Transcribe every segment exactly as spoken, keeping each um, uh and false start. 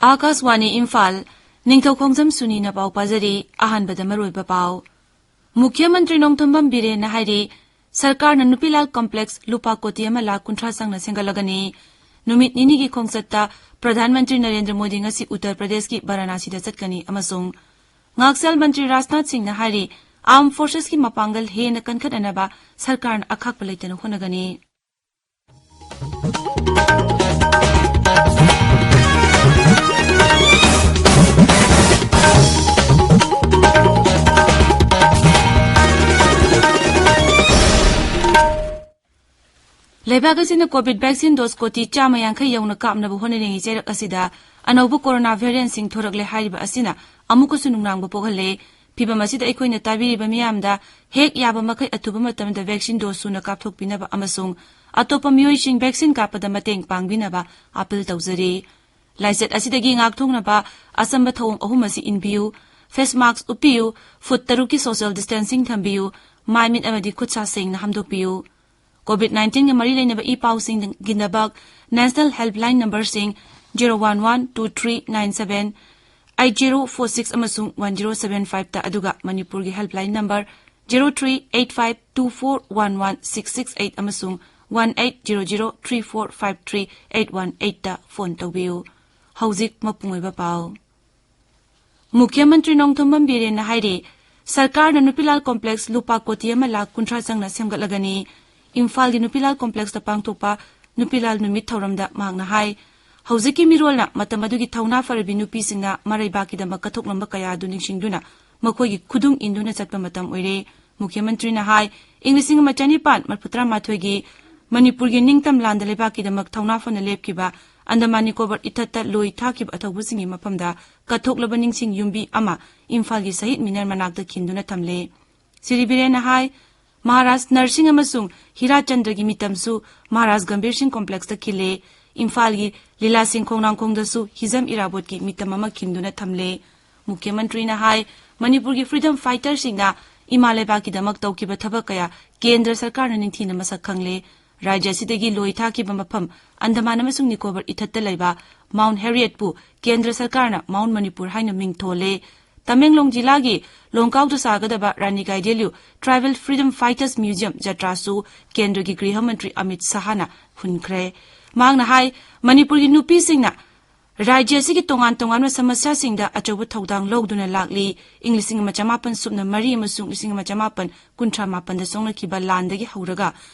ꯑꯥꯀꯥꯁꯋꯥꯅꯤ ꯏꯝꯐꯥꯜ, ꯅꯤꯡꯊꯧꯈꯣꯡꯖꯝ ꯁꯨꯅꯤꯅ ꯄꯥꯎ ꯄꯥꯖꯔꯤ꯫ ꯑꯍꯥꯟꯕꯗ ꯃꯔꯨꯑꯣꯏꯕ ꯄꯥꯎ꯫ ꯃꯨꯈ꯭ꯌ ꯃꯟꯇ꯭ꯔꯤ ꯅꯣꯡꯊꯣꯝꯕꯝ ꯕꯤꯔꯦꯟꯅ ꯍꯥꯏꯔꯤ, ꯁꯔꯀꯥꯔꯅ ꯅꯨꯄꯤꯂꯥꯜ ꯀꯝꯄ꯭ꯂꯦꯛꯁ ꯂꯨꯄꯥ ꯀꯣꯇꯤ ꯑꯃ ꯂꯥꯈ ꯀꯨꯟꯊ꯭ꯔꯥ ꯆꯪꯅ ꯁꯦꯝꯒꯠꯂꯒꯅꯤ꯫ ꯅꯨꯃꯤꯠ ꯅꯤꯅꯤꯒꯤ ꯈꯣꯡꯆꯠꯇ ꯄ꯭ꯔꯙꯥꯟ ꯃꯟꯇ꯭ꯔꯤ ꯅꯔꯦꯟꯗ꯭ꯔ ꯃꯣꯗꯤ ꯉꯁꯤ ꯎꯠꯇꯔ ꯄ꯭ꯔꯗꯦꯁꯀꯤ ꯕꯔꯥꯅꯥꯁꯤꯗ ꯆꯠꯀꯅꯤ ꯑꯃꯁꯨꯡ ꯉꯥꯛꯁꯦꯜ ꯃꯟꯇ꯭ꯔꯤ ꯔꯥꯖꯅꯥꯊ ꯁꯤꯡꯅ ꯍꯥꯏꯔꯤ, ꯑꯥꯔꯝ ꯐꯣꯔꯁꯦꯁꯀꯤ ꯃꯄꯥꯡꯒꯜ ꯍꯦꯟꯅ ꯀꯟꯈꯠꯅꯅꯕ ꯁꯔꯀꯥꯔꯅ ꯑꯈꯥꯛꯄ ꯂꯩꯇꯅ ꯍꯣꯠꯅꯒꯅꯤ꯫ ꯂꯩꯕꯥꯛ ꯑꯁꯤꯅ ꯀꯣꯚꯤꯗ ꯚꯦꯛꯁꯤꯟ ꯗꯣꯁ ꯀꯣꯇꯤ ꯆꯥꯝꯃ ꯌꯥꯡꯈꯩ ꯌꯧꯅ ꯀꯥꯞꯅꯕ ꯍꯣꯠꯅꯔꯤꯉꯩ ꯆꯩꯔꯛ ꯑꯁꯤꯗ ꯑꯅꯧꯕ ꯀꯣꯔꯣꯅꯥ ꯚꯦꯔꯤꯌꯦꯟꯠꯁꯤꯡ ꯊꯣꯔꯛꯂꯦ ꯍꯥꯏꯔꯤꯕ ꯑꯁꯤꯅ ꯑꯃꯨꯛꯀꯁꯨ ꯅꯨꯡꯅꯥꯡꯕ ꯄꯣꯛꯍꯜꯂꯦ꯫ ꯐꯤꯚꯝ ꯑꯁꯤꯗ ꯑꯩꯈꯣꯏꯅ ꯇꯥꯕꯤꯔꯤꯕ ꯃꯤꯌꯥꯝꯗ ꯍꯦꯛ ꯌꯥꯕ ꯃꯈꯩ ꯑꯊꯨꯕ ꯃꯇꯝꯗ ꯚꯦꯛꯁꯤꯟ ꯗꯣꯁ ꯁꯨꯅ ꯀꯥꯞꯊꯣꯛꯄꯤꯅꯕ ꯑꯃꯁꯨꯡ ꯑꯇꯣꯞꯄ ꯃꯤꯑꯣꯏꯁꯤꯡ ꯚꯦꯛꯁꯤꯟ ꯀꯥꯞꯄꯗ ꯃꯇꯦꯡ ꯄꯥꯡꯕꯤꯅꯕ ꯑꯥꯄꯤꯜ ꯇꯧꯖꯔꯤ꯫ ꯂꯥꯏꯆꯠ ꯑꯁꯤꯗꯒꯤ ꯉꯥꯛꯊꯣꯛꯅꯕ ꯑꯆꯝꯕ ꯊꯧꯑꯣꯡ ꯑꯍꯨꯝ ꯑꯁꯤ ꯏꯟꯕꯤꯌꯨ: ꯐꯦꯁ ꯃꯥꯁꯛ ꯎꯞꯄꯤꯌꯨ, ꯐꯨꯠ ꯇꯔꯨꯛꯀꯤ ꯁꯣꯁꯤꯌꯦꯜ ꯗꯤꯁꯇꯦꯟꯁꯤꯡ ꯊꯝꯕꯤꯌꯨ, ꯃꯥꯏ ꯃꯤꯠ ꯑꯃꯗꯤ ꯈꯨꯠ ꯁꯥ ꯁꯦꯡꯅ ꯍꯥꯝꯗꯣꯛꯄꯤꯌꯨ꯫ ꯀꯣꯚꯤꯗ ꯅꯥꯏꯟꯇꯤꯟꯒ ꯃꯔꯤ ꯂꯩꯅꯕ ꯏ ꯄꯥꯎꯁꯤꯡꯒꯤꯗꯃꯛ ꯅꯦꯁꯅꯦꯜ ꯍꯦꯜꯞꯂꯥꯏꯟ ꯅꯝꯕꯔꯁꯤꯡ zero one one two three nine seven eight zero four six ꯑꯃꯁꯨꯡ ꯋꯥꯟ ꯖꯦꯔꯣ ꯁꯚꯦꯟ ꯐꯥꯏꯚꯇ, ꯑꯗꯨꯒ ꯃꯅꯤꯄꯨꯔꯒꯤ helpline number zero three eight five two four one one six six eight ꯑꯃꯁꯨꯡ one eight zero zero three four five three eight one ꯑꯩꯠꯇ phone ꯇꯧꯕꯤꯌꯨ꯫ ꯍꯧꯖꯤꯛ ꯃꯄꯨꯡ ꯑꯣꯏꯕ ꯄꯥꯎ꯫ ꯃꯨꯈ꯭ꯌ ꯃꯟꯇ꯭ꯔꯤ ꯅꯣꯡꯊꯣꯝꯕꯝ ꯕꯤꯔꯦꯟꯅ ꯍꯥꯏꯔꯤ, ꯁꯔꯀꯥꯔꯅ ꯅꯨꯄꯤꯂꯥꯜ ꯀꯣꯝꯄ꯭ꯂꯦꯛꯁ ꯂꯨꯄꯥ ꯀꯣꯇꯤ ꯑꯃ ꯂꯥꯈ ꯀꯨꯟꯊ꯭ꯔꯥ ꯆꯪꯅ ꯁꯦꯝꯒꯠꯂꯒꯅꯤ꯫ ꯏꯝꯐꯥꯜꯒꯤ ꯅꯨꯄꯤꯂꯥꯜ ꯀꯣꯝꯄ꯭ꯂꯦꯛꯁꯇ ꯄꯥꯡꯊꯣꯛꯄ ꯅꯨꯄꯤꯂꯥꯜ ꯅꯨꯃꯤꯠ ꯊꯧꯔꯝꯗ ꯃꯍꯥꯛꯅ ꯍꯥꯏ, ꯍꯧꯖꯤꯛꯀꯤ ꯃꯤꯔꯣꯜꯅ ꯃꯇꯝ ꯑꯗꯨꯒꯤ ꯊꯧꯅꯥ ꯐꯔꯕꯤ ꯅꯨꯄꯤꯁꯤꯡꯅ ꯃꯔꯩꯕꯥꯛꯀꯤꯗꯃꯛ ꯀꯠꯊꯣꯛꯂꯝꯕ ꯀꯌꯥ ꯑꯗꯨ ꯅꯤꯡꯁꯤꯡꯗꯨꯅ ꯃꯈꯣꯏꯒꯤ ꯈꯨꯗꯨꯡ ꯏꯟꯗꯨꯅ ꯆꯠꯄ ꯃꯇꯝ ꯑꯣꯏꯔꯦ꯫ ꯃꯨꯈ꯭ꯌ ꯃꯟꯇ꯭ꯔꯤꯅ ꯍꯥꯏ, ꯏꯪ ꯂꯤꯁꯤꯡ ꯑꯃ ꯆꯅꯤꯄꯥꯟ ꯃꯔꯤꯐꯨ ꯇꯔꯥꯃꯥꯊꯣꯏꯒꯤ ꯃꯅꯤꯄꯨꯔꯒꯤ ꯅꯤꯡꯇꯝ ꯂꯥꯟꯗ ꯂꯩꯕꯥꯛꯀꯤꯗꯃꯛ ꯊꯧꯅꯥ ꯐꯅ ꯂꯦꯞꯈꯤꯕ, ꯑꯟꯗꯃꯥꯟ ꯅꯤꯀꯣꯕꯔ ꯏꯊꯠꯇ ꯂꯣꯏ ꯊꯥꯈꯤꯕ ꯑꯊꯧꯕꯁꯤꯡꯒꯤ ꯃꯐꯝꯗ ꯀꯠꯊꯣꯛꯂꯕ ꯅꯤꯡꯁꯤꯡ ꯌꯨꯝꯕꯤ ꯑꯃ ꯏꯝꯐꯥꯜꯒꯤ ꯁꯍꯤꯗ ꯃꯤꯅꯔ ꯃꯅꯥꯛꯇ ꯈꯤꯟꯗꯨꯅ ꯊꯝꯂꯦ꯫ ꯁ꯭ꯔꯤ ꯕꯤꯔꯦꯟꯅ ꯍꯥꯏ, ꯃꯍꯥꯔꯥꯖ ꯅꯔꯁꯤꯡ ꯑꯃꯁꯨꯡ ꯍꯤꯔꯥꯆꯟꯗ꯭ꯔꯒꯤ ꯃꯤꯇꯝꯁꯨ ꯃꯍꯥꯔꯥꯖ ꯒꯝꯚꯤꯔ ꯁꯤꯡ ꯀꯣꯝꯄ꯭ꯂꯦꯛꯁꯇ ꯈꯤꯜꯂꯦ꯫ ꯏꯝꯐꯥꯜꯒꯤ ꯂꯤꯂꯥ ꯁꯤꯡ ꯈꯣꯡꯅꯥꯡꯈꯣꯡꯗꯁꯨ ꯍꯤꯖꯝ ꯏꯔꯥꯕꯣꯠꯀꯤ ꯃꯤꯇꯝ ꯑꯃ ꯈꯤꯟꯗꯨꯅ ꯊꯝꯂꯦ꯫ ꯃꯨꯈ꯭ꯌ ꯃꯟꯇ꯭ꯔꯤꯅ ꯍꯥꯏ, ꯃꯅꯤꯄꯨꯔꯒꯤ ꯐ꯭ꯔꯤꯗꯝ ꯐꯥꯏꯇꯔꯁꯤꯡꯅ ꯏꯃꯥ ꯂꯩꯕꯥꯛꯀꯤꯗꯃꯛ ꯇꯧꯈꯤꯕ ꯊꯕꯛ ꯀꯌꯥ ꯀꯦꯟꯗ꯭ꯔ ꯁꯔꯀꯥꯔꯅ ꯅꯤꯡꯊꯤꯅ ꯃꯁꯛ ꯈꯪꯂꯦ꯫ ꯔꯥꯖ꯭ꯌ ꯑꯁꯤꯗꯒꯤ ꯂꯣꯏ ꯊꯥꯈꯤꯕ ꯃꯐꯝ ꯑꯟꯗꯃꯥꯟ ꯑꯃꯁꯨꯡ ꯅꯤꯀꯣꯕꯔ ꯏꯊꯠꯇ ꯂꯩꯕ ꯃꯥꯎꯟ ꯍꯦꯔꯤꯌꯦꯠꯄꯨ ꯀꯦꯟꯗ꯭ꯔ ꯁꯔꯀꯥꯔꯅ ꯃꯥꯎꯟ ꯃꯅꯤꯄꯨꯔ ꯍꯥꯏꯅ ꯃꯤꯡ ꯊꯣꯜꯂꯦ꯫ ꯇꯃꯦꯡꯂꯣꯡ ꯖꯤꯂꯥꯒꯤ ꯂꯣꯡꯀꯥꯎꯗ ꯁꯥꯒꯗꯕ ꯔꯥꯅꯤ ꯒꯥꯏꯗꯦꯂꯤꯌꯨ ꯇ꯭ꯔꯥꯏꯕꯦꯜ ꯐ꯭ꯔꯤꯗꯝ ꯐꯥꯏꯇꯔꯁ ꯃ꯭ꯌꯨꯖꯤꯌꯝ ꯖꯇ꯭ꯔꯥꯁꯨ ꯀꯦꯟꯗ꯭ꯔꯒꯤ ꯒ꯭ꯔꯤꯍ ꯃꯟꯇ꯭ꯔꯤ ꯑꯃꯤꯠ ꯁꯍꯥꯅ ꯍꯨꯟꯈ꯭ꯔꯦ꯫ ꯃꯍꯥꯛꯅ ꯍꯥꯏ, ꯃꯅꯤꯄꯨꯔꯒꯤ ꯅꯨꯄꯤꯁꯤꯡꯅ ꯔꯥꯖ꯭ꯌ ꯑꯁꯤꯒꯤ ꯇꯣꯉꯥꯟ ꯇꯣꯉꯥꯟꯕ ꯁꯃꯁ꯭ꯌꯥꯁꯤꯡꯗ ꯑꯆꯧꯕ ꯊꯧꯗꯥꯡ ꯂꯧꯗꯨꯅ ꯂꯥꯛꯂꯤ꯫ ꯏꯪ ꯂꯤꯁꯤꯡ ꯑꯃ ꯆꯃꯥꯄꯟ ꯁꯨꯞꯅ ꯃꯔꯤ ꯑꯃꯁꯨꯡ ꯂꯤꯁꯤꯡ ꯑꯃ ꯆꯃꯥꯄꯟ ꯀꯨꯟꯊ꯭ꯔꯥ ꯃꯥꯄꯟꯗ ꯁꯣꯛꯅꯈꯤꯕ ꯂꯥꯟꯗꯒꯤ ꯍꯧꯔꯒ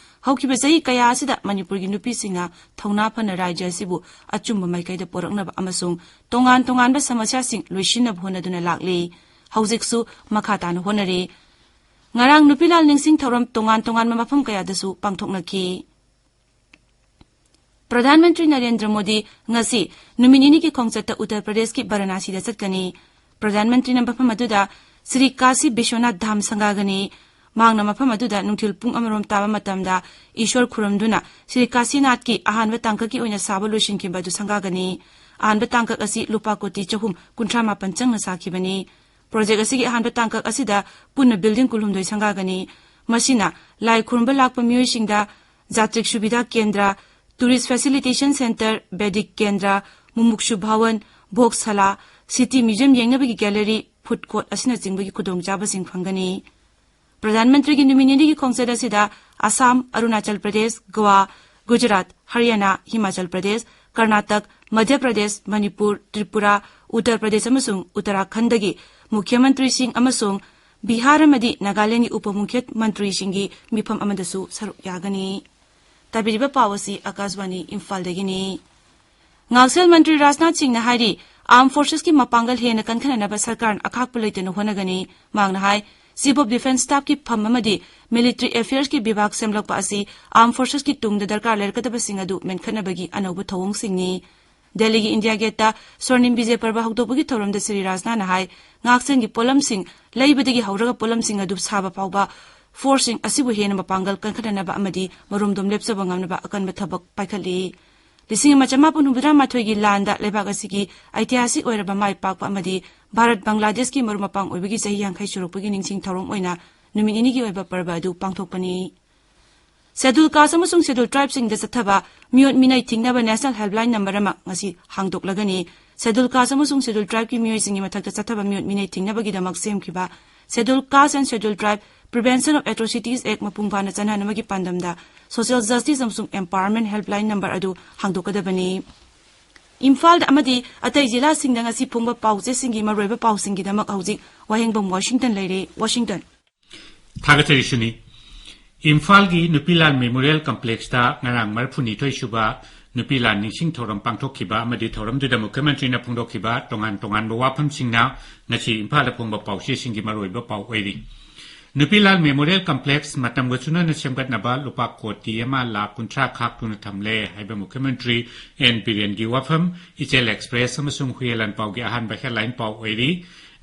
ꯍꯧꯈꯤꯕ ꯆꯍꯤ ꯀꯌꯥ ꯑꯁꯤꯗ ꯃꯅꯤꯄꯨꯔꯒꯤ ꯅꯨꯄꯤꯁꯤꯡꯅ ꯊꯧꯅꯥ ꯐꯅ ꯔꯥꯖ꯭ꯌ ꯑꯁꯤꯕꯨ ꯑꯆꯨꯝꯕ ꯃꯥꯏꯀꯩꯗ ꯄꯣꯔꯛꯅꯕ ꯑꯃꯁꯨꯡ ꯇꯣꯉꯥꯟ ꯇꯣꯉꯥꯟꯕ ꯁꯃꯁ꯭ꯌꯥꯁꯤꯡ ꯂꯣꯏꯁꯤꯟꯅꯕ ꯍꯣꯠꯅꯗꯨꯅ ꯂꯥꯛꯂꯤ꯫ ꯍꯧꯖꯤꯛꯁꯨ ꯃꯈꯥ ꯇꯥꯅ ꯍꯣꯠꯅꯔꯤ꯫ ꯉꯔꯥꯡ ꯅꯨꯄꯤ ꯂꯥꯜ ꯅꯤꯡꯁꯤꯡ ꯊꯧꯔꯝ ꯇꯣꯉꯥꯟ ꯇꯣꯉꯥꯟꯕ ꯃꯐꯝ ꯀꯌꯥꯗꯁꯨ ꯄꯥꯡꯊꯣꯛꯅꯈꯤ꯫ ꯄ꯭ꯔꯙꯥꯟ ꯃꯟꯇ꯭ꯔꯤ ꯅꯔꯦꯟꯗ꯭ꯔ ꯃꯣꯗꯤ ꯉꯁꯤ ꯅꯨꯃꯤꯠ ꯅꯤꯅꯤꯒꯤ ꯈꯣꯡꯆꯠꯇ ꯎꯠꯇꯔ ꯄ꯭ꯔꯗꯦꯁꯀꯤ ꯕꯔꯥꯅꯥꯁꯤꯗ ꯆꯠꯀꯅꯤ꯫ ꯄ꯭ꯔꯙꯥꯟ ꯃꯟꯇ꯭ꯔꯤꯅ ꯃꯐꯝ ꯑꯗꯨꯗ ꯁ꯭ꯔꯤ ꯀꯥꯁꯤ ꯕꯤꯁ꯭ꯋꯅꯥꯊ ꯙꯥꯝ ꯁꯪꯒꯥꯒꯅꯤ꯫ ꯃꯍꯥꯛꯅ ꯃꯐꯝ ꯑꯗꯨꯗ ꯅꯨꯡꯊꯤꯜ ꯄꯨꯡ ꯑꯃꯔꯣꯝ ꯇꯥꯕ ꯃꯇꯝꯗ ꯏꯁ꯭ꯋꯔ ꯈꯨꯔꯨꯝꯗꯨꯅ ꯁ꯭ꯔꯤ ꯀꯥꯁꯤꯅꯥꯊꯀꯤ ꯑꯍꯥꯟꯕ ꯇꯥꯡꯀꯛꯀꯤ ꯑꯣꯏꯅ ꯁꯥꯕ ꯂꯣꯏꯁꯤꯟꯈꯤꯕ ꯑꯗꯨ ꯁꯪꯒꯥꯒꯅꯤ꯫ ꯑꯍꯥꯟꯕ ꯇꯥꯡꯀꯛ ꯑꯁꯤ ꯂꯨꯄꯥ ꯀꯣꯇꯤ ꯆꯍꯨꯝ ꯀꯨꯟꯊ꯭ꯔꯥ ꯃꯥꯄꯟ ꯆꯪꯅ ꯁꯥꯈꯤꯕꯅꯤ꯫ ꯄ꯭ꯔꯣꯖꯦꯛ ꯑꯁꯤꯒꯤ ꯑꯍꯥꯟꯕ ꯇꯥꯡꯀꯛ ꯑꯁꯤꯗ ꯄꯨꯟꯅ ꯕꯤꯜꯗꯤꯡ ꯀꯨꯟꯍꯨꯝꯗꯣꯏ ꯁꯪꯒꯥꯒꯅꯤ꯫ ꯃꯁꯤꯅ ꯂꯥꯏ ꯈꯨꯔꯨꯝꯕ ꯂꯥꯛꯄ ꯃꯤꯑꯣꯏꯁꯤꯡꯗ ꯖꯥꯇ꯭ꯔꯤꯛ ꯁꯨꯕꯤꯙꯥ ꯀꯦꯟꯗ꯭ꯔ, ꯇꯨꯔꯤꯁ ꯐꯦꯁꯤꯂꯤꯇꯦꯁꯟ ꯁꯦꯟꯇꯔ, ꯕꯦꯗꯤꯛ ꯀꯦꯟꯗ꯭ꯔ, ꯃꯨꯃꯨꯛꯁꯨ ꯚꯋꯟ, ꯚꯣꯒꯁꯥꯂꯥ, ꯁꯤꯇꯤ ꯃ꯭ꯌꯨꯖꯤꯌꯝ ꯌꯦꯡꯅꯕꯒꯤ ꯒꯦꯂꯔꯤ, ꯐꯨꯗ ꯀꯣꯔꯠ ꯑꯁꯤꯅꯆꯤꯡꯕꯒꯤ ꯈꯨꯗꯣꯡꯆꯥꯕꯁꯤꯡ ꯐꯪꯒꯅꯤ꯫ ꯄ꯭ꯔꯙꯥꯟ ꯃꯟꯇ꯭ꯔꯤꯒꯤ ꯅꯨꯃꯤꯠ ꯅꯤꯅꯤꯒꯤ ꯈꯣꯡꯆꯠ ꯑꯁꯤꯗ ꯑꯁꯥꯝ, ꯑꯔꯨꯅꯥꯆꯜ ꯄ꯭ꯔꯗꯦꯁ, ꯒꯣꯋꯥ, ꯒꯨꯖꯔꯥꯠ, ꯍꯔꯤꯌꯥꯅꯥ, ꯍꯤꯃꯥꯆꯜ ꯄ꯭ꯔꯗꯦꯁ, ꯀꯔꯅꯥꯇꯛ, ꯃꯙ꯭ꯌ ꯄ꯭ꯔꯗꯦꯁ, ꯃꯅꯤꯄꯨꯔ, ꯇ꯭ꯔꯤꯄꯨꯔꯥ, ꯎꯠꯇꯔ ꯄ꯭ꯔꯗꯦꯁ ꯑꯃꯁꯨꯡ ꯎꯠꯇꯔꯥꯈꯟꯗꯒꯤ ꯃꯨꯈ꯭ꯌ ꯃꯟꯇ꯭ꯔꯤꯁꯤꯡ ꯑꯃꯁꯨꯡ ꯕꯤꯍꯥꯔ ꯑꯃꯗꯤ ꯅꯥꯒꯥꯂꯦꯟꯗꯒꯤ ꯎꯄ ꯃꯨꯈ꯭ꯌ ꯃꯟꯇ꯭ꯔꯤꯁꯤꯡꯒꯤ ꯃꯤꯐꯝ ꯑꯃꯗꯁꯨ ꯁꯔꯨꯛ ꯌꯥꯒꯅꯤ꯫ ꯇꯥꯕꯤꯔꯤꯕ ꯄꯥꯎ ꯑꯁꯤ ꯑꯀꯥꯁꯕꯥꯅꯤ ꯏꯝꯐꯥꯜꯗꯒꯤꯅꯤ꯫ ꯉꯥꯛꯁꯦꯜ ꯃꯟꯇ꯭ꯔꯤ ꯔꯥꯖꯅꯥꯊ ꯁꯤꯡꯅ ꯍꯥꯏꯔꯤ, ꯑꯥꯔꯝ ꯐꯣꯔꯁꯦꯁꯀꯤ ꯃꯄꯥꯡꯒꯜ ꯍꯦꯟꯅ ꯀꯟꯈꯠꯅꯅꯕ ꯁꯔꯀꯥꯔꯅ ꯑꯈꯥꯛꯄ ꯂꯩꯇꯅ ꯍꯣꯠꯅꯒꯅꯤ꯫ ꯃꯍꯥꯛꯅ ꯍꯥꯏ, ꯆꯤꯐ ꯑꯣꯐ ꯗꯤꯐꯦꯟꯁ ꯁ꯭ꯇꯥꯐꯀꯤ ꯐꯝ ꯑꯃꯗꯤ ꯃꯤꯂꯤꯇꯔꯤ ꯑꯦꯐꯤꯌꯔꯁꯀꯤ ꯕꯤꯚꯥꯒ ꯁꯦꯝꯂꯛꯄ ꯑꯁꯤ ꯑꯥꯔꯝ ꯐꯣꯔꯁꯦꯁꯀꯤ ꯇꯨꯡꯗ ꯗꯔꯀꯥꯔ ꯂꯩꯔꯛꯀꯗꯕꯁꯤꯡ ꯑꯗꯨ ꯃꯦꯟꯈꯠꯅꯕꯒꯤ ꯑꯅꯧꯕ ꯊꯧꯑꯣꯡꯁꯤꯡꯅꯤ꯫ ꯗꯦꯜꯂꯤꯒꯤ ꯏꯟꯗꯤꯌꯥ ꯒꯦꯠꯇ ꯁ꯭ꯋꯔꯅꯤꯝ ꯕꯤꯖꯦ ꯄꯔꯕ ꯍꯧꯗꯣꯛꯄꯒꯤ ꯊꯧꯔꯝꯗ ꯁ꯭ꯔꯤ ꯔꯥꯖꯅꯥꯊꯅ ꯍꯥꯏ, ꯉꯥꯛꯁꯦꯜꯒꯤ ꯄꯣꯠꯂꯝꯁꯤꯡ ꯂꯩꯕꯗꯒꯤ ꯍꯧꯔꯒ ꯄꯣꯠꯂꯝꯁꯤꯡ ꯑꯗꯨ ꯁꯥꯕ ꯐꯥꯎꯕ ꯐꯣꯔꯁꯁꯤꯡ ꯑꯁꯤꯕꯨ ꯍꯦꯟꯅ ꯃꯄꯥꯡꯒꯜ ꯀꯟꯈꯠꯅꯅꯕ ꯑꯃꯗꯤ ꯃꯔꯣꯝꯗꯣꯝ ꯂꯦꯞꯆꯕ ꯉꯝꯅꯕ ꯑꯀꯟꯕ ꯊꯕꯛ ꯄꯥꯏꯈꯠꯂꯤ꯫ ꯂꯤꯁꯤꯡ ꯑꯃ ꯆꯃꯥꯄꯟ ꯍꯨꯝꯐꯨꯇꯔꯥ ꯃꯥꯊꯣꯏꯒꯤ ꯂꯥꯟꯗ ꯂꯩꯕꯥꯛ ꯑꯁꯤꯒꯤ ꯑꯩꯇꯤꯍꯥꯁꯤꯛ ꯑꯣꯏꯔꯕ ꯃꯥꯏ ꯄꯥꯛꯄ ꯑꯃꯗꯤ ꯚꯥꯔꯠ ꯕꯪꯒ꯭ꯂꯥꯗꯦꯁꯀꯤ ꯃꯔꯨꯞ ꯃꯄꯥꯡ ꯑꯣꯏꯕꯒꯤ ꯆꯍꯤ ꯌꯥꯡꯈꯩ ꯁꯨꯔꯛꯄꯒꯤ ꯅꯤꯡꯁꯤꯡ ꯊꯧꯔꯝ ꯑꯣꯏꯅ ꯅꯨꯃꯤꯠ ꯅꯤꯅꯤꯒꯤ ꯑꯣꯏꯕ ꯄꯔꯕ ꯑꯗꯨ ꯄꯥꯡꯊꯣꯛꯄꯅꯤ꯫ Scheduled Caste ꯑꯃꯁꯨꯡ Scheduled Tribeꯁꯤꯡꯗ ꯆꯠꯊꯕ ꯃꯤꯑꯣꯠ ꯃꯤꯅꯩ ꯊꯤꯡꯅꯕ National Helpline number ꯑꯃ ꯉꯁꯤ ꯍꯥꯡꯗꯣꯛꯂꯒꯅꯤ꯫ Scheduled Caste ꯑꯃꯁꯨꯡ Scheduled Tribeꯀꯤ ꯃꯤꯑꯣꯏꯁꯤꯡꯒꯤ ꯃꯊꯛꯇ ꯆꯠꯊꯕ ꯃꯤꯑꯣꯠ ꯃꯤꯅꯩ ꯊꯤꯡꯅꯕꯒꯤꯗꯃꯛ ꯁꯦꯝꯈꯤꯕ Scheduled Caste and Scheduled Tribe Prevention of Atrocities Act ꯃꯄꯨꯡ ꯐꯥꯅ ꯆꯠꯅꯍꯟꯕꯒꯤ ꯄꯥꯟꯗꯝꯗ Social Justice ꯑꯃꯁꯨꯡ Empowerment Helpline number ꯑꯗꯨ ꯍꯥꯡꯗꯣꯛꯀꯗꯕꯅꯤ꯫ ꯏꯝꯐꯥꯜꯗ ꯑꯃꯗꯤ ꯑꯇꯩ ꯖꯤꯂꯥꯁꯤꯡꯗ ꯉꯁꯤ ꯐꯣꯡꯕ ꯄꯥꯎꯆꯦꯁꯤꯡꯒꯤ ꯃꯔꯨꯑꯣꯏꯕ ꯄꯥꯎꯁꯤꯡꯒꯤꯗꯃꯛ ꯍꯧꯖꯤꯛ ꯋꯥꯍꯦꯡꯕꯝ ꯋꯥꯁꯤꯡꯇꯟ ꯂꯩꯔꯦ꯫ ꯋꯥꯁꯤꯡꯇꯟ꯫ ꯊꯥꯒꯠꯆꯔꯤ ꯁꯨꯅꯤ꯫ ꯏꯝꯐꯥꯜꯒꯤ ꯅꯨꯄꯤꯂꯥꯜ ꯃꯦꯃꯣꯔꯤꯌꯦꯜ ꯀꯝꯄ꯭ꯂꯦꯛꯁꯇ ꯉꯔꯥꯡ ꯃꯔꯤꯐꯨꯅꯤꯊꯣꯏ ꯁꯨꯕ ꯅꯨꯄꯤꯂꯥꯜ ꯅꯤꯡꯁꯤꯡ ꯊꯧꯔꯝ ꯄꯥꯡꯊꯣꯛꯈꯤꯕ ꯑꯃꯗꯤ ꯊꯧꯔꯝꯗꯨꯗ ꯃꯨꯈ꯭ꯌꯃꯟꯇ꯭ꯔꯤꯅ ꯐꯣꯡꯗꯣꯛꯈꯤꯕ ꯇꯣꯉꯥꯟ ꯇꯣꯉꯥꯟꯕ ꯋꯥꯐꯝꯁꯤꯡꯅ ꯉꯁꯤ ꯏꯝꯐꯥꯜꯗ ꯐꯣꯡꯕ ꯄꯥꯎꯆꯦꯁꯤꯡꯒꯤ ꯃꯔꯨꯑꯣꯏꯕ ꯄꯥꯎ ꯑꯣꯏꯔꯤ꯫ ꯅꯨꯄꯤꯂꯥꯜ ꯃꯦꯃꯣꯔꯤꯌꯦꯜ ꯀꯝꯄ꯭ꯂꯦꯛꯁ ꯃꯇꯝꯒ ꯆꯨꯅꯅ ꯁꯦꯝꯒꯠꯅꯕ ꯂꯨꯄꯥ ꯀꯣꯇꯤ ꯑꯃ ꯂꯥꯈ ꯀꯨꯟꯊ꯭ꯔꯥ ꯈꯥꯛꯇꯨꯅ ꯊꯝꯂꯦ ꯍꯥꯏꯕ ꯃꯨꯈ꯭ꯌꯃꯟꯇ꯭ꯔꯤ ꯑꯦꯟ ꯕꯤꯔꯦꯟꯒꯤ ꯋꯥꯐꯝ ꯏꯆꯦꯜ ꯑꯦꯛꯁꯄ꯭ꯔꯦꯁ ꯑꯃꯁꯨꯡ ꯍꯨꯏꯌꯦꯟ ꯂꯥꯟꯄꯥꯎꯒꯤ ꯑꯍꯥꯟꯕ ꯍꯦꯗꯂꯥꯏꯟ ꯄꯥꯎ ꯑꯣꯏꯔꯤ꯫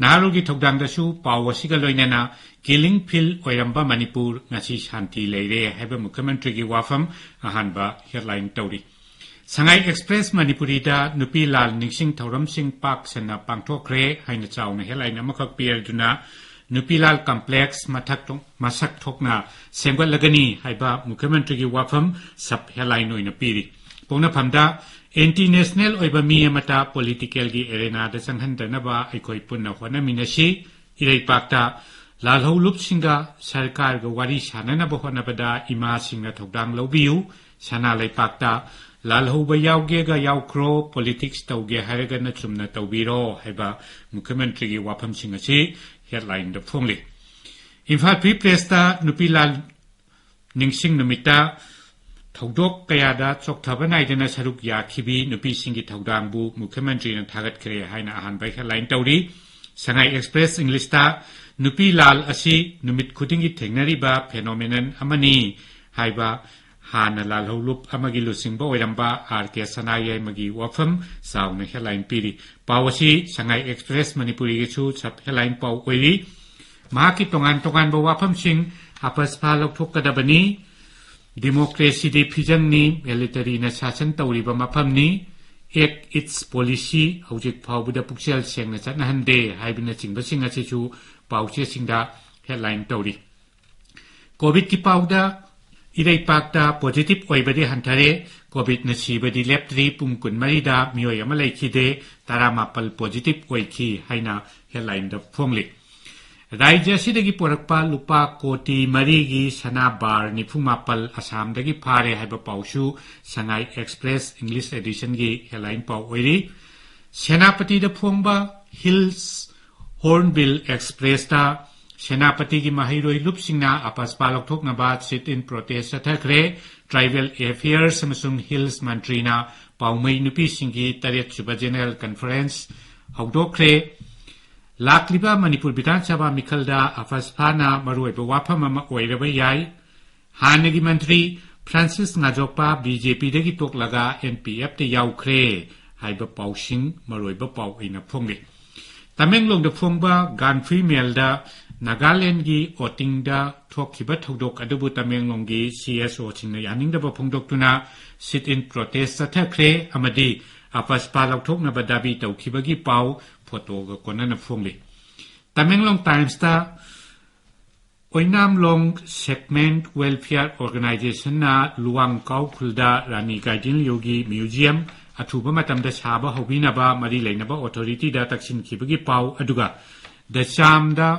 ꯅꯍꯥꯔꯣꯜꯒꯤ ꯊꯧꯗꯥꯡꯗꯁꯨ ꯄꯥꯎ ꯑꯁꯤꯒ ꯂꯣꯏꯅꯅ ꯀꯤꯂꯤꯡ ꯐꯤꯜ ꯑꯣꯏꯔꯝꯕ ꯃꯅꯤꯄꯨꯔ ꯉꯁꯤ ꯁꯥꯟꯇꯤ ꯂꯩꯔꯦ ꯍꯥꯏꯕ ꯃꯨꯈ꯭ꯌꯃꯟꯇ꯭ꯔꯤꯒꯤ ꯋꯥꯐꯝ ꯑꯍꯥꯟꯕ ꯍꯦꯗꯂꯥꯏꯟ ꯇꯧꯔꯤ꯫ ꯁꯉꯥꯏ ꯑꯦꯛꯁꯄ꯭ꯔꯦꯁ ꯃꯅꯤꯄꯨꯔꯤꯗ ꯅꯨꯄꯤ ꯂꯥꯜ ꯅꯤꯡꯁꯤꯡ ꯊꯧꯔꯝꯁꯤꯡ ꯄꯥꯛ ꯁꯟꯅ ꯄꯥꯡꯊꯣꯛꯈ꯭ꯔꯦ ꯍꯥꯏꯅ ꯆꯥꯎꯅ ꯍꯦꯗꯂꯥꯏꯟ ꯑꯃꯈꯛ ꯄꯤꯔꯗꯨꯅ ꯅꯨꯄꯤ ꯂꯥꯜ ꯀꯝꯄ꯭ꯂꯦꯛꯁ ꯃꯊꯛ ꯊꯣꯛ-, ꯃꯁꯛ ꯊꯣꯛꯅ ꯁꯦꯝꯒꯠꯂꯒꯅꯤ ꯍꯥꯏꯕ ꯃꯨꯈ꯭ꯌꯃꯟꯇ꯭ꯔꯤꯒꯤ ꯋꯥꯐꯝ ꯁꯕ ꯍꯦꯗꯂꯥꯏꯟ ꯑꯣꯏꯅ ꯄꯤꯔꯤ꯫ ꯄꯣꯛꯅꯐꯝꯗ ꯑꯦꯟꯇꯤ ꯅꯦꯁꯅꯦꯜ ꯑꯣꯏꯕ ꯃꯤ ꯑꯃꯠꯇ ꯄꯣꯂꯤꯇꯤꯀꯦꯜꯒꯤ ꯑꯦꯔꯦꯅꯥꯗ ꯆꯪꯍꯟꯗꯅꯕ ꯑꯩꯈꯣꯏ ꯄꯨꯟꯅ ꯍꯣꯠꯅꯃꯤꯟꯅꯁꯤ꯫ ꯏꯔꯩꯄꯥꯛꯇ ꯂꯥꯜꯍꯧꯂꯨꯞꯁꯤꯡꯒ ꯁꯔꯀꯥꯔꯒ ꯋꯥꯔꯤ ꯁꯥꯅꯅꯕ ꯍꯣꯠꯅꯕꯗ ꯏꯃꯥꯁꯤꯡꯅ ꯊꯧꯗꯥꯡ ꯂꯧꯕꯤꯌꯨ꯫ ꯁꯅꯥ ꯂꯩꯄꯥꯛꯇ ꯂꯥꯜꯍꯧꯕ ꯌꯥꯎꯒꯦꯒ ꯌꯥꯎꯈ꯭ꯔꯣ, ꯄꯣꯂꯤꯇꯤꯛꯁ ꯇꯧꯒꯦ ꯍꯥꯏꯔꯒꯅ ꯆꯨꯝꯅ ꯇꯧꯕꯤꯔꯣ ꯍꯥꯏꯕ ꯃꯨꯈ꯭ꯌꯃꯟꯇ꯭ꯔꯤꯒꯤ ꯋꯥꯐꯝꯁꯤꯡ ꯑꯁꯤ ꯍꯦꯗꯂꯥꯏꯟꯗ ꯐꯣꯡꯂꯤ꯫ ꯏꯝꯐꯥꯜ ꯐ꯭ꯔꯤ ꯄ꯭ꯔꯦꯁꯇ ꯅꯨꯄꯤ ꯂꯥꯜ ꯅꯤꯡꯁꯤꯡ ꯅꯨꯃꯤꯠꯇ ꯊꯧꯗꯣꯛ ꯀꯌꯥꯗ ꯆꯣꯛꯊꯕ ꯅꯥꯏꯗꯅ ꯁꯔꯨꯛ ꯌꯥꯈꯤꯕꯤ ꯅꯨꯄꯤꯁꯤꯡꯒꯤ ꯊꯧꯗꯥꯡꯕꯨ ꯃꯨꯈ꯭ꯌꯃꯟꯇ꯭ꯔꯤꯅ ꯊꯥꯒꯠꯈ꯭ꯔꯦ ꯍꯥꯏꯅ ꯑꯍꯥꯟꯕ ꯍꯦꯗꯂꯥꯏꯟ ꯇꯧꯔꯤ꯫ ꯁꯉꯥꯏ ꯑꯦꯛꯁꯄ꯭ꯔꯦꯁ ꯏꯪꯂꯤꯁꯇ ꯅꯨꯄꯤ ꯂꯥꯜ ꯑꯁꯤ ꯅꯨꯃꯤꯠ ꯈꯨꯗꯤꯡꯒꯤ ꯊꯦꯡꯅꯔꯤꯕ ꯐꯦꯅꯣꯃꯦꯅꯟ ꯑꯃꯅꯤ ꯍꯥꯏꯕ ꯍꯥꯟꯅ ꯂꯥꯜꯍꯧꯂꯨꯞ ꯑꯃꯒꯤ ꯂꯨꯆꯤꯡꯕ ꯑꯣꯏꯔꯝꯕ ꯑꯥꯔ ꯀꯦ ꯁꯅꯥꯌꯥꯏꯃꯒꯤ ꯋꯥꯐꯝ ꯆꯥꯎꯅ ꯍꯦꯗꯂꯥꯏꯟ ꯄꯤꯔꯤ꯫ ꯄꯥꯎ ꯑꯁꯤ ꯁꯉꯥꯏ ꯑꯦꯛꯁꯄ꯭ꯔꯦꯁ ꯃꯅꯤꯄꯨꯔꯤꯒꯤꯁꯨ ꯁꯕ ꯍꯦꯗꯂꯥꯏꯟ ꯄꯥꯎ ꯑꯣꯏꯔꯤ꯫ ꯃꯍꯥꯛꯀꯤ ꯇꯣꯉꯥꯟ ꯇꯣꯉꯥꯟꯕ ꯋꯥꯐꯝꯁꯤꯡ ꯑꯄꯁꯐꯥ ꯂꯧꯊꯣꯛꯀꯗꯕꯅꯤ꯫ ꯗꯤꯃꯣꯀ꯭ꯔꯦꯁꯤꯗꯤ ꯐꯤꯖꯪꯅꯤ, ꯃꯤꯂꯤꯇꯔꯤꯅ ꯁꯥꯁꯟ ꯇꯧꯔꯤꯕ ꯃꯐꯝꯅꯤ, ꯑꯦꯛ ꯏꯠꯁ ꯄꯣꯂꯤꯁꯤ ꯍꯧꯖꯤꯛ ꯐꯥꯎꯕꯗ ꯄꯨꯛꯆꯦꯜ ꯁꯦꯡꯅ ꯆꯠꯅꯍꯟꯗꯦ ꯍꯥꯏꯕꯅꯆꯤꯡꯕꯁꯤꯡ ꯑꯁꯤꯁꯨ ꯄꯥꯎꯆꯦꯁꯤꯡꯗ ꯍꯦꯗꯂꯥꯏꯟ ꯇꯧꯔꯤ꯫ ꯀꯣꯚꯤꯗꯀꯤ ꯄꯥꯎꯗ ꯏꯔꯩꯄꯥꯛꯇ ꯄꯣꯖꯤꯇꯤꯚ ꯑꯣꯏꯕꯗꯤ ꯍꯟꯊꯔꯦ꯫ ꯀꯣꯚꯤꯗꯅ ꯁꯤꯕꯗꯤ ꯂꯦꯞꯇ꯭ꯔꯤ꯫ ꯄꯨꯡ ꯀꯨꯟꯃꯔꯤꯗ ꯃꯤꯑꯣꯏ ꯑꯃ ꯂꯩꯈꯤꯗꯦ꯫ ꯇꯔꯥꯃꯥꯄꯜ ꯄꯣꯖꯤꯇꯤꯚ ꯑꯣꯏꯈꯤ ꯍꯥꯏꯅ ꯍꯦꯗꯂꯥꯏꯟꯗ ꯐꯣꯡꯂꯤ꯫ ꯔꯥꯖ꯭ꯌ ꯑꯁꯤꯗꯒꯤ ꯄꯨꯔꯛꯄ ꯂꯨꯄꯥ ꯀꯣꯇꯤ ꯃꯔꯤꯒꯤ ꯁꯅꯥ ꯕꯥꯔ ꯅꯤꯐꯨ ꯃꯥꯄꯜ ꯑꯁꯥꯝꯗꯒꯤ ꯐꯥꯔꯦ ꯍꯥꯏꯕ ꯄꯥꯎꯁꯨ ꯁꯉꯥꯏ ꯑꯦꯛꯁꯄ꯭ꯔꯦꯁ ꯏꯪꯂꯤꯁ ꯑꯦꯗꯤꯁꯟꯒꯤ ꯍꯦꯗꯂꯥꯏꯟ ꯄꯥꯎ ꯑꯣꯏꯔꯤ꯫ ꯁꯦꯅꯥꯄꯇꯤꯗ ꯐꯣꯡꯕ ꯍꯤꯜꯁ ꯍꯣꯔꯟꯕꯤꯜ ꯑꯦꯛꯁꯄ꯭ꯔꯦꯁꯇ ꯁꯦꯅꯥꯄꯇꯤꯒꯤ ꯃꯍꯩꯔꯣꯏ ꯂꯨꯞꯁꯤꯡꯅ ꯑꯄꯁꯄꯥ ꯂꯧꯊꯣꯛꯅꯕ ꯁꯤꯠ ꯏꯟ ꯄ꯭ꯔꯣꯇꯦꯁ ꯆꯠꯊꯈ꯭ꯔꯦ꯫ ꯇ꯭ꯔꯥꯏꯕꯦꯜ ꯑꯦꯐꯤꯌꯔꯁ ꯑꯃꯁꯨꯡ ꯍꯤꯜꯁ ꯃꯟꯇ꯭ꯔꯤꯅ ꯄꯥꯎꯃꯩ ꯅꯨꯄꯤꯁꯤꯡꯒꯤ ꯇꯔꯦꯠꯁꯨꯕ ꯖꯦꯅꯔꯦꯜ ꯀꯟꯐꯔꯦꯟꯁ ꯍꯧꯗꯣꯛꯈ꯭ꯔꯦ꯫ ꯂꯥꯛꯂꯤꯕ ꯃꯅꯤꯄꯨꯔ ꯕꯤꯙꯥꯟ ꯁꯚꯥ ꯃꯤꯈꯜꯗ ꯑꯄꯁꯄꯥꯅ ꯃꯔꯨꯑꯣꯏꯕ ꯋꯥꯐꯝ ꯑꯃ ꯑꯣꯏꯔꯕ ꯌꯥꯏ꯫ ꯍꯥꯟꯅꯒꯤ ꯃꯟꯇ꯭ꯔꯤ ꯐ꯭ꯔꯥꯟꯁꯤꯁ ꯉꯥꯖꯣꯛꯄ ꯕꯤ ꯖꯦ ꯄꯤꯗꯒꯤ ꯇꯣꯛꯂꯒ ꯑꯦꯟ ꯄꯤ ꯑꯦꯐꯇ ꯌꯥꯎꯈ꯭ꯔꯦ ꯍꯥꯏꯕ ꯄꯥꯎꯁꯤꯡ ꯃꯔꯨꯑꯣꯏꯕ ꯄꯥꯎ ꯑꯣꯏꯅ ꯐꯣꯡꯂꯤ꯫ ꯇꯃꯦꯡꯂꯣꯡꯗ ꯐꯣꯡꯕ ꯒꯥꯟꯐꯤ ꯃꯦꯜꯗ ꯅꯥꯒꯥꯂꯦꯟꯗꯒꯤ ꯑꯣꯇꯤꯡꯗ ꯊꯣꯛꯈꯤꯕ ꯊꯧꯗꯣꯛ ꯑꯗꯨꯕꯨ ꯇꯃꯦꯡꯂꯣꯡꯒꯤ ꯁꯤ ꯑꯦꯁ ꯑꯣꯁꯤꯡꯅ ꯌꯥꯅꯤꯡꯗꯕ ꯐꯣꯡꯗꯣꯛꯇꯨꯅ ꯁꯤꯠ ꯏꯟ ꯄ꯭ꯔꯣꯇꯦꯁ ꯆꯠꯊꯈ꯭ꯔꯦ ꯑꯃꯗꯤ ꯑꯄꯁꯄꯥ ꯂꯧꯊꯣꯛꯅꯕ ꯗꯥꯕꯤ ꯇꯧꯈꯤꯕꯒꯤ ꯄꯥꯎ ꯐꯣꯇꯣꯒ ꯀꯣꯟꯅꯅ ꯐꯣꯡꯂꯤ꯫ ꯇꯃꯦꯡꯂꯣꯡ ꯇꯥꯏꯝꯁꯇ ꯑꯣꯏꯅꯥꯝꯂꯣꯡ ꯁꯦꯒꯃꯦꯟꯠ ꯋꯦꯜꯐꯤꯌꯔ ꯑꯣꯔꯒꯅꯥꯏꯖꯦꯁꯟꯅ ꯂꯨꯋꯥꯡꯀꯥꯎ ꯈꯨꯜꯗ ꯔꯥꯅꯤ ꯒꯥꯏꯗꯤꯟꯂꯤꯌꯨꯒꯤ ꯃ꯭ꯌꯨꯖꯤꯌꯝ ꯑꯊꯨꯕ ꯃꯇꯝꯗ ꯁꯥꯕ ꯍꯧꯕꯤꯅꯕ ꯃꯔꯤ ꯂꯩꯅꯕ ꯑꯣꯊꯣꯔꯤꯇꯤꯗ ꯇꯛꯁꯤꯟꯈꯤꯕꯒꯤ ꯄꯥꯎ, ꯑꯗꯨꯒ ꯗꯁꯥꯝꯗ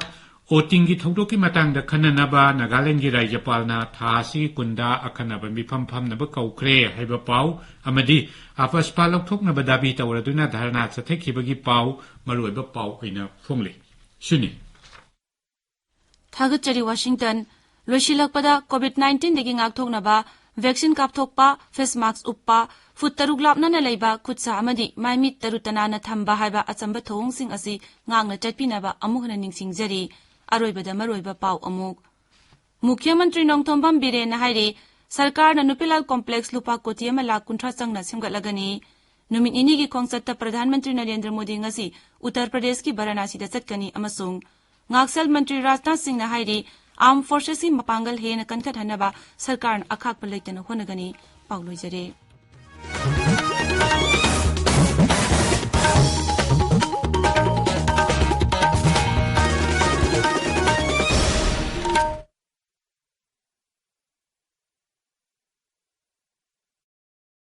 ꯑꯣꯇꯤꯡꯒꯤ ꯊꯧꯗꯣꯛꯀꯤ ꯃꯇꯥꯡꯗ ꯈꯟꯅꯅꯕ ꯅꯥꯒꯥꯂꯦꯟꯗꯒꯤ ꯔꯥꯖ꯭ꯌꯄꯥꯜꯅ ꯊꯥ ꯑꯁꯤꯒꯤ ꯀꯨꯟꯗ ꯑꯈꯟꯅꯕ ꯃꯤꯐꯝ ꯐꯝꯅꯕ ꯀꯧꯈ꯭ꯔꯦ ꯍꯥꯏꯕ ꯄꯥꯎ ꯑꯃꯗꯤ ꯑꯄꯁꯄꯥ ꯂꯧꯊꯣꯛꯅꯕ ꯗꯥꯕꯤ ꯇꯧꯔꯗꯨꯅ ꯙꯔꯅꯥ ꯆꯠꯊꯈꯤꯕꯒꯤ ꯄꯥꯎ ꯃꯔꯨꯑꯣꯏꯕ ꯄꯥꯎ ꯑꯣꯏꯅ ꯐꯣꯡꯂꯤ꯫ ꯁꯤꯅꯤ꯫ ꯊꯥꯒꯠꯆꯔꯤ ꯋꯥꯁꯤꯡꯇꯟ꯫ ꯂꯣꯏꯁꯤꯜꯂꯛꯄꯗ ꯀꯣꯚꯤꯗ ꯅꯥꯏꯟꯇꯤꯟꯗꯒꯤ ꯉꯥꯛꯊꯣꯛꯅꯕ ꯚꯦꯛꯁꯤꯟ ꯀꯥꯞꯊꯣꯛꯄ, ꯐꯦꯁ ꯃꯥꯛꯁ ꯎꯞꯄ, ꯐꯨꯠ ꯇꯔꯨꯛ ꯂꯥꯞꯅꯅ ꯂꯩꯕ ꯈꯨꯠꯁꯥ ꯑꯃꯗꯤ ꯃꯥꯏꯃꯤꯠ ꯇꯔꯨ ꯇꯅꯥꯟꯅ ꯊꯝꯕ ꯍꯥꯏꯕ ꯑꯆꯝꯕ ꯊꯧꯑꯣꯡꯁꯤꯡ ꯑꯁꯤ ꯉꯥꯛꯅ ꯆꯠꯄꯤꯅꯕ ꯑꯃꯨꯛ ꯍꯟꯅ ꯅꯤꯡꯁꯤꯡꯖꯔꯤ꯫ ꯑꯔꯣꯏꯕꯗ ꯃꯔꯨꯑꯣꯏꯕ ꯄꯥꯎ ꯑꯃꯨꯛ꯫ ꯃꯨꯈ꯭ꯌ ꯃꯟꯇ꯭ꯔꯤ ꯅꯣꯡꯊꯣꯝꯕꯝ ꯕꯤꯔꯦꯟꯅ ꯍꯥꯏꯔꯤ, ꯁꯔꯀꯥꯔꯅ ꯅꯨꯄꯤꯂꯥꯜ ꯀꯣꯝꯄ꯭ꯂꯦꯛꯁ ꯂꯨꯄꯥ ꯀꯣꯇꯤ ꯑꯃ ꯂꯥꯈ ꯀꯨꯟꯊ꯭ꯔꯥ ꯆꯪꯅ ꯁꯦꯝꯒꯠꯂꯒꯅꯤ꯫ ꯅꯨꯃꯤꯠ ꯅꯤꯅꯤꯒꯤ ꯈꯣꯡꯆꯠꯇ ꯄ꯭ꯔꯙꯥꯟ ꯃꯟꯇ꯭ꯔꯤ ꯅꯔꯦꯟꯗ꯭ꯔ ꯃꯣꯗꯤ ꯉꯁꯤ ꯎꯠꯇꯔ ꯄ꯭ꯔꯗꯦꯁꯀꯤ ꯕꯔꯥꯅꯥꯁꯤꯗ ꯆꯠꯀꯅꯤ ꯑꯃꯁꯨꯡ ꯉꯥꯛꯁꯦꯜ ꯃꯟꯇ꯭ꯔꯤ ꯔꯥꯖꯅꯥꯊ ꯁꯤꯡꯅ ꯍꯥꯏꯔꯤ, ꯑꯥꯔꯝ ꯐꯣꯔꯁꯦꯁꯀꯤ ꯃꯄꯥꯡꯒꯜ ꯍꯦꯟꯅ ꯀꯟꯈꯠꯍꯟꯅꯕ ꯁꯔꯀꯥꯔꯅ ꯑꯈꯥꯛꯄ ꯂꯩꯇꯅ ꯍꯣꯠꯅꯒꯅꯤ꯫ ꯄꯥꯎ ꯂꯣꯏꯖꯔꯦ꯫